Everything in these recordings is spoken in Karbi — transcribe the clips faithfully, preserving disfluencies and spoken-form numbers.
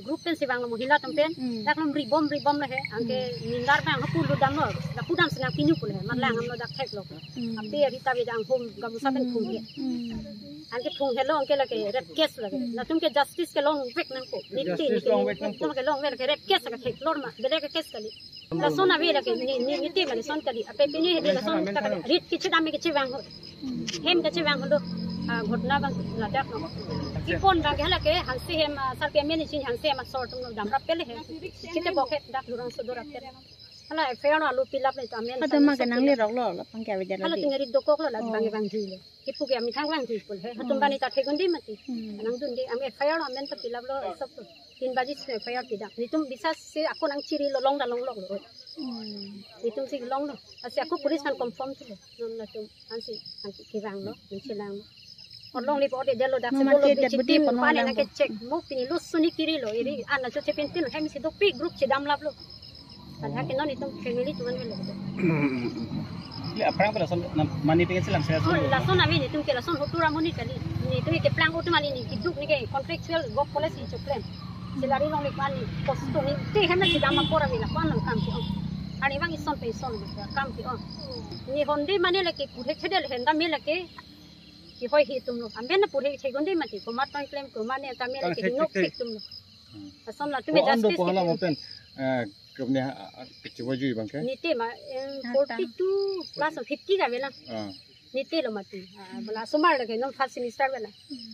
Group pensi vanglo, mohila atum pen. Hmm. Dak lom ribom ribom lo he. Anke ningdar bang hapu ludam lo. Lapu dam senang pinyu pule he. Matlang Hmm. amlo dak thek lo. Hmm. Ape ari ta beda anghum gamusa pen Hmm. phung he. Hmm. Anke phung helo anke lake rape case lake. Hmm. Latum ke justice ke longvek nangkok. Niti Justice niti. Longvek nangkok. Latum ke longvek lake rape case lake thek lor ma. Beda ke case kali. Lason ave lake ni ni niti ma lason kali. Ape pini he lason ta kali. Rit kachedam kachevang ho. Hem kachevang ho. Ah, ghotna bang ladak no. Kipon bang ke lake Hanse hem, ah, sar ke meni chin Hanse hem asor atum no damrap pele he. Kite bokhet dak lurang sodor apel. Hala F I R no alu pilap le tamen. Ado ma ke nangli rok lo, lo pang ke avedet lo. Hala di. Tingari dokok lo la Oh. bang bang di le. Kipu ke amethang vangji pul he. Hatum Hmm. bani ta thegundi mati. Hmm. Nangdunde, am F I R amen ta pilap lo, esop lo. Tin baji si F I R pidak. Nitum bisa si ako nangchiri lo, long da long lok lo. Hmm. Nitum si long lo. Asi ako police kan confirm si lo. Non latum ansi, ansi kevang lo, nangchelang lo. Orlong lipo de delo dak No, si mati bolo dead bichi body tim pon pale lang nangke po. Check. Mo pini lo suni kiri lo. Iri ana cho chepin tin hem si dopik group chedam lap lo. Padahal ke non itum family tuan melo. Le aphrang pala son na mani pengen selam saya Oh, lason avi nitum ke lason hotura muni kali. Nitum ke plang utum ani ni kiduk ni ke contractual work policy cho plan. Salary long ni pan ni cost ni te hem na chedam apor avi la pan nang kam ke on. Ani bang ison pe ison kam ke on. Ni honde mane lake purhe khedel henda me lake. Ki hoi hi tum lo. Amben na purhe thegundi mati komat ton klem komat ne ta me Tang lake thek, hingok thek, thek. Thek tum lo. Hmm. Ason latum Ko ando justice ko hala kitum. Mo pen, eh, kepne ha, ha, kecewa jui bang ke? Nite ma, em, Hata. Forty-two plus fifty ka bela. Ah. Nite lo mati. Ah, bela sumar lake non first semester bela.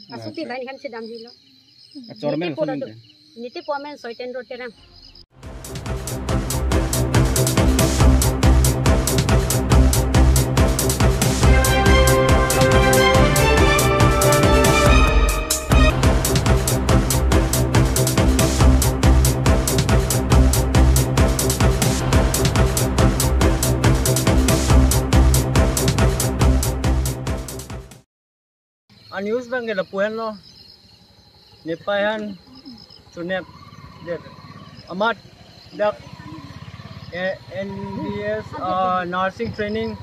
Ah, Asuti okay. Bani hem chedam hi lo. Ah, chormen Nite po lason da ninte. Tu. Nite po amen Soiten Ro Terang. A news bang ke lapu henlo. Nepei aphan chunep det. Amat dak, eh, N B S, ah, nursing training,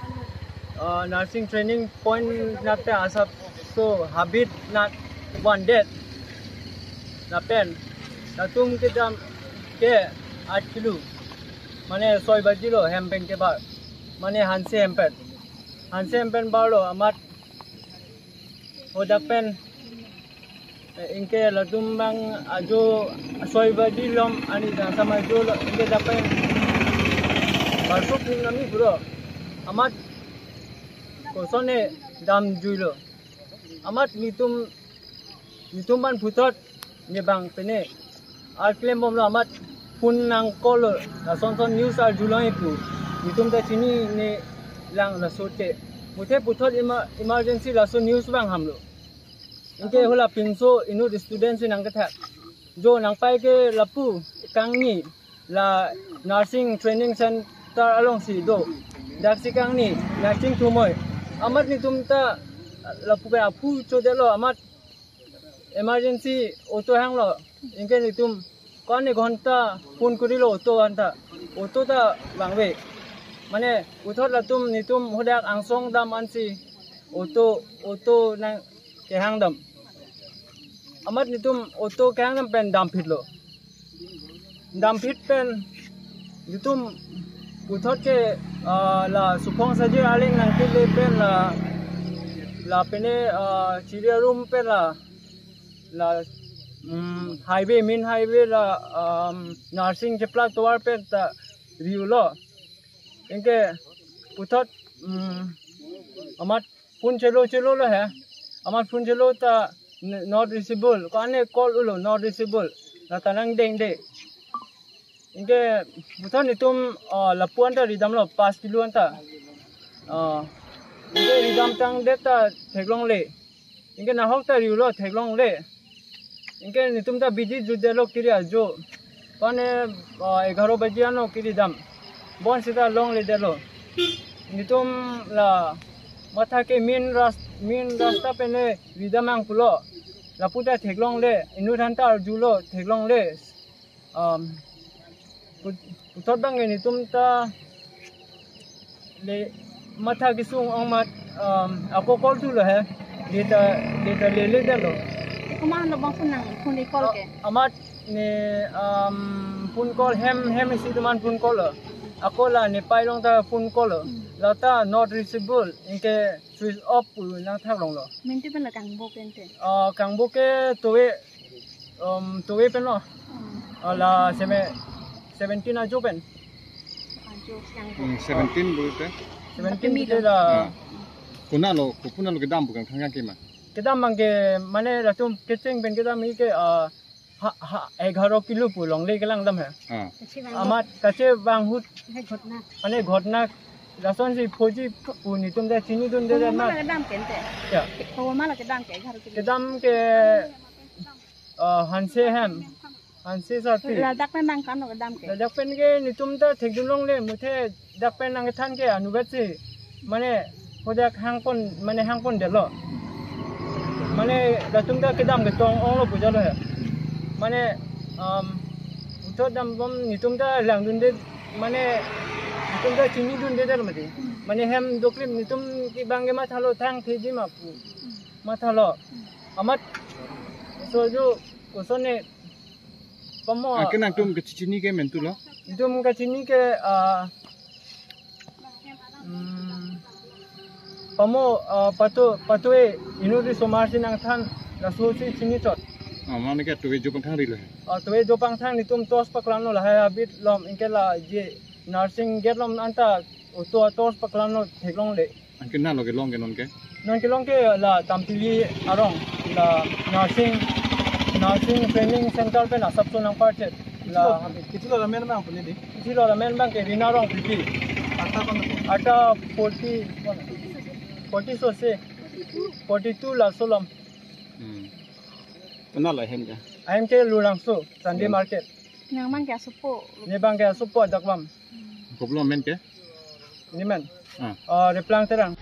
ah, nursing training point nat te asap so habit nat van det. Lapen latum kedam ke aat kilo. Mane soi baji lo hem pen kebar. Mane Hanse hem pen. Hanse hem pen bar lo amat Ho dak pen, eh, ingke latum bang ajo soi baji lom ani dangsam ajo lo ingke dak pen. Barsuk ning nami puro. Amat kosonne dam jui lo. Amat nitum, nitum ban puthot ne bang pene. Ar klem bom lo amat phone nang call lo, lason son news arjulong ipu. Nitum ta chinine lang laso te. Muthe puthot emer-, emergency laso news bang ham lo. Ingke hula pinso inut student si nang kethak. Jo nang pai ke lapu kangni la nursing training center along si do. Dak si kangni nursing thumoi. Amat nitum ta lapu ke aphu cho de lo amat emergency auto hang lo. Ingke nitum ko-an ni ghonta phone kuri lo auto anta. Auto ta bangve. Mane puthot latum nitum hodak angsong dam ansi auto, auto nang kehang dam. Amat nitum auto kehang dam pen dam phit lo. Dam phit pen nitum puthot ke, ah, la Suphong Sajir Aling nang kele pen la, la pene, ah, Chiri arum pen la, la, mm, highway, main highway la, um, nursing chepla tovar pen ta riu lo. Ingke puthot, mm, amat phone chelo chelo lo he. Amat phone chelo ta n-, not reachable. Ko-an ne call ulo not reachable. La ta nang dengde. Ingke puthot nitum, ah, lapu anta ridam lo pas kilo anta. Ah, ingke ridam tangdet ta theklongle. Ingke nahok ta riu lo theklongle. Ingke nitum ta bidi jut de lo kiri ajo. Pane, ah, egharo baji ano kiri dam. Bon sita longle de lo. Nitum la matha ke main ras-, main rasta pene ridam ang pulo. Lapu ta theklongle. Inut aphan ta arjulo theklongle. Um, put-, puthot bang nitum ta le matha kesung ong mat, um, ako call thulo he. Data, data lele de lo. Komat lo bang phone nang phone call ke? Amat ne, um, phone call hem, hem isi atum an phone call lo. Ako la ne pai long ta phone call lo. Hmm. Lata not reachable, anke switch off pu nangthak longlo. Menti pen la kangbo pen te? Ah, kangbo ke towe, um, towe pen lo. Hmm. Ah, la seme-, seventeen ajo pen. Ajo kangbo. Hmm, seventeen bolte? Seventeen bolte la. Ah. Konat lo, ko konat lo kedam pu kangthang ke ma? Kedam abang ke, mane latum kecheng pen kedam ke, ah, ha, ha, egharo kilo pu longle kelang dam he. Ah. Amat kachevang ahut, mane ghotna, lasonsi phoji pu netum ta chinidunde. Komat ma la kedam ke te? Ya. Komat ma la kedam ke egharo kilo? Kedam ke, ah, Hanse hem. Hanse sarpi. Ladak pen abang ko-an lo kedam ke? Ladak pen ke netum ta thekdun longle, muthe dak pen nangkethan ke anuvet si, mane, hadak hangpon, mane, hangpondetlo. Mane latum ta kedam ketong onglo pu jalo he. Mane, um, uthot dambom netum ta langdunde, mane, netum ta chinidunde detlo mati. Mane hem doklim netum ke abang ke mathalo, thang theji ma pu. Mathalo. Amat so jo, kosonne pamo. Ah, ke nangtum kachechini ke mentu lo? Netum kachini ke, ah, hmm, pamo, ah, pato, pato e, inut risomar si nangthan, laso si chini chot. Ah, mane ke towe jo pangthang ri lo he? Ah, towe jo pangthang netum torch paklang lo, lahai abit lom, anke la je nursing gate lom anta, auto torch paklang lo theklongle. Anke na lo kelong ke non ke? Non kelong ke la Tampili arong, la nursing, nursing training center pen asapso nangparchet. La. Kiti lo, kiti lo ramen abang puni di? Kiti lo ramen abang ke Rina Rongpipi. Ata kon? Ata forty, forty so se. Forty-two laso lom. Hmm. Konat lo ahem ke? Ahem ke Lurangso, Sunday market. Nang abang ke asopo? Ne abang ke asopo adak bam. Kopilo amen ke? Ne amen? Ah. Ah, Replang Terang.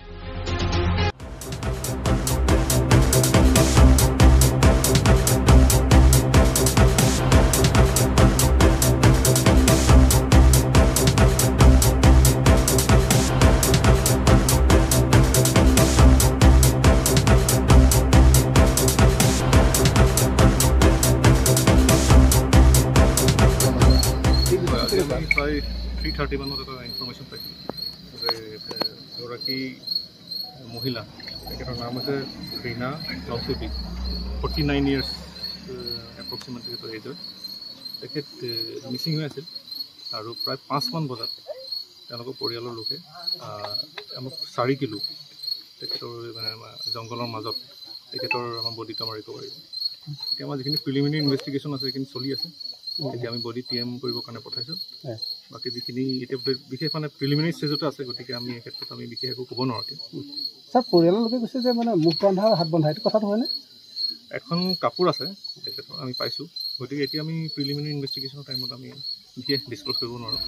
হয়, আজি আমি প্ৰায় three thirty মানত এটা ইনফৰমেশ্যন পাইছিলোঁ যে, এ, এগৰাকী মহিলা, তেখেতৰ নাম হৈছে ৰীনা লংচুপি, ফৰ্টি নাইন ইয়াৰ্ছ এপ্ৰক্সিমেট তেখেতৰ এজ হয়। তেখেত, এ, মিচিং হৈ আছিল আৰু প্ৰায় পাঁচমান বজাত তেওঁলোকৰ পৰিয়ালৰ লোকে, আ, আমাক চাৰি কিলো তেখেতৰ, মানে, জংঘলৰ মাজত তেখেতৰ আমাৰ বডিটো আমাৰ ৰিকভাৰী হ'ল। এতিয়া আমাৰ যিখিনি প্ৰিলিমিনেৰী ইনভেষ্টিগেশ্যন আছে, সেইখিনি চলি আছে। এতিয়া আমি বডি টি এম কৰিবৰ কাৰণে পঠাইছোঁ। হয়। বাকী যিখিনি এতিয়া বি-, বিশেষ, মানে, প্ৰিলিমিনেৰী ষ্টেজতে আছে, গতিকে আমি এই ক্ষেত্ৰত আমি বিশেষ একো ক'ব নোৱাৰোঁ এতিয়া। ছাৰ, পৰিয়ালৰ লোকে কৈছে যে, মানে, মুখ বন্ধা, হাত বন্ধা, এইটো কথাটো হয়নে? এখন কাপোৰ আছে তেখেতৰ, আমি পাইছোঁ। গতিকে এতিয়া আমি প্ৰিলিমিনেৰী ইনভেষ্টিগেশ্যনৰ টাইমত আমি বিশেষ ডিছক্ল'জ কৰিব নোৱাৰোঁ।